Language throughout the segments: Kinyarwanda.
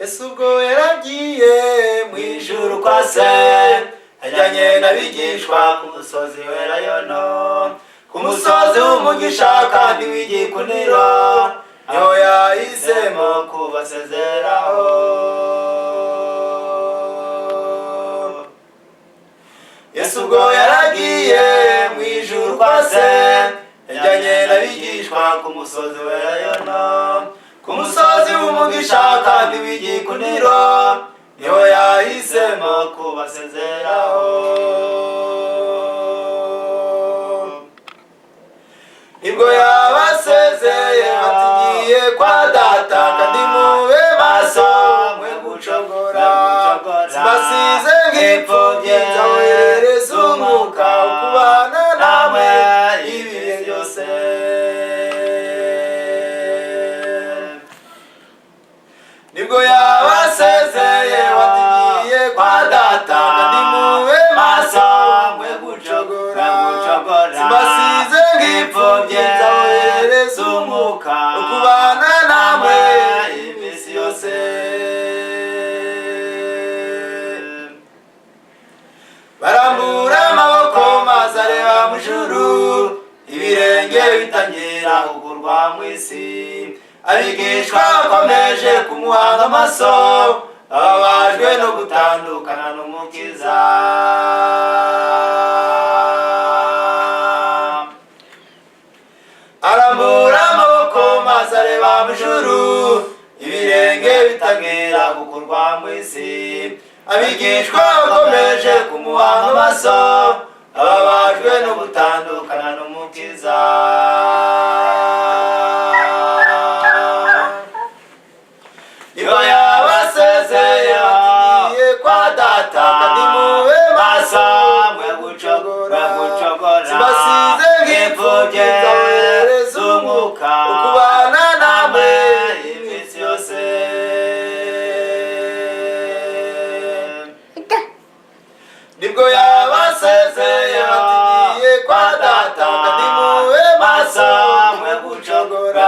Yesu ubwo yaragiye mu ijuru kwa se, ajyanye n'abigishwa ku musozi w'Elayono, ku musozi w'umugisha kandi w'igikuniro, niho yahisemo kubasezeraho. Yesu ubwo yaragiye mu ijuru kwa se, yajyanye n'abigishwa ku musozi w'Elayono, ku musozi w'umugisha kandi w'igikuniro, niho yahisemo kubasezeraho. Nibwo yabasezeye ati ngiye kwa data, kandi mube maso mwe gucogora, simbasize nk'imfubyi, nzaboherereza umwuka wo kubana namwe ibihe byose. Nibwo yabasezeye bati ngiye kwa data, kandi mube maso mwe gucogora, simbasize nk'imfubyi, nzaboherereza umwuka wo kubana namwe iminsi yose. Barambura amaboko maze areba mu ijuru, ibirenge bitangira kugurwa mu isi. Abigishwa bakomeje kumuhanga amaso, bababajwe no gutandukana n'Umukiza. Arambura amaboko maze areba mu ijuru, ibirenge bitangira gukurwa mu isi. Abigishwa bakomeje kumuhanga amaso, bababajwe no gutandukana n'Umukiza. Niba yabasezeye ati ngiye kwa data, kandi mube maso mwe gucogora, simbasize nk'imfubyi, nzaboherereza umwuka wo kubana namwe iminsi yose. Nibwo yabasezeye ati ngiye kwa data, kandi mube maso mwe gucogora,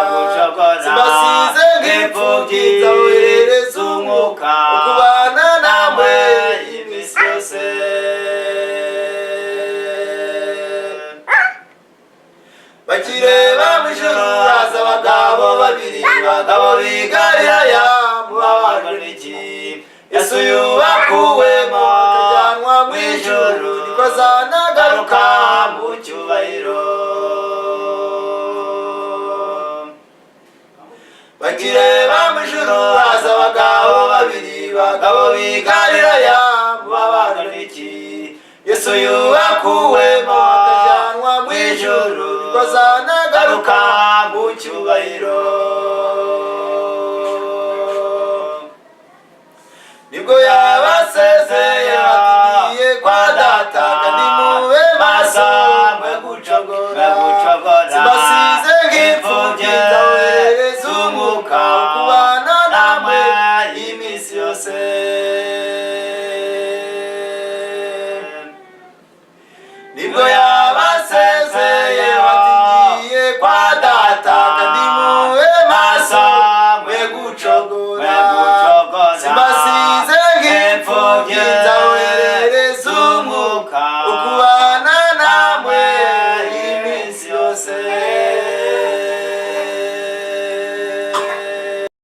simbasize nk'imfubyi, nzaboherereza umwuka wo kubana namwe iminsi yose. Bakireba mu ijuru haza abagabo babiri, bagabo b'i Galilaya, mubabajwe n'iki? Yesu yubakuwemo akajyanwa mu ijuru, niko azanagaruka mu cyubahiro. Bakireba mu ijuru haza abagabo babiri, bagabo b'i Galilaya, mubabajwe n'iki? Yesu yubakuwemo akajyanwa mu ijuru, niko azanagaruka mu cyubahiro. Nibwo yabasezeye ati ngiye kwa data, kandi mube maso mwe gucogora, simbasize nk'imfubyi, nzaboherereza umwuka wo kubana namwe iminsi yose. Nibwo yabasezeye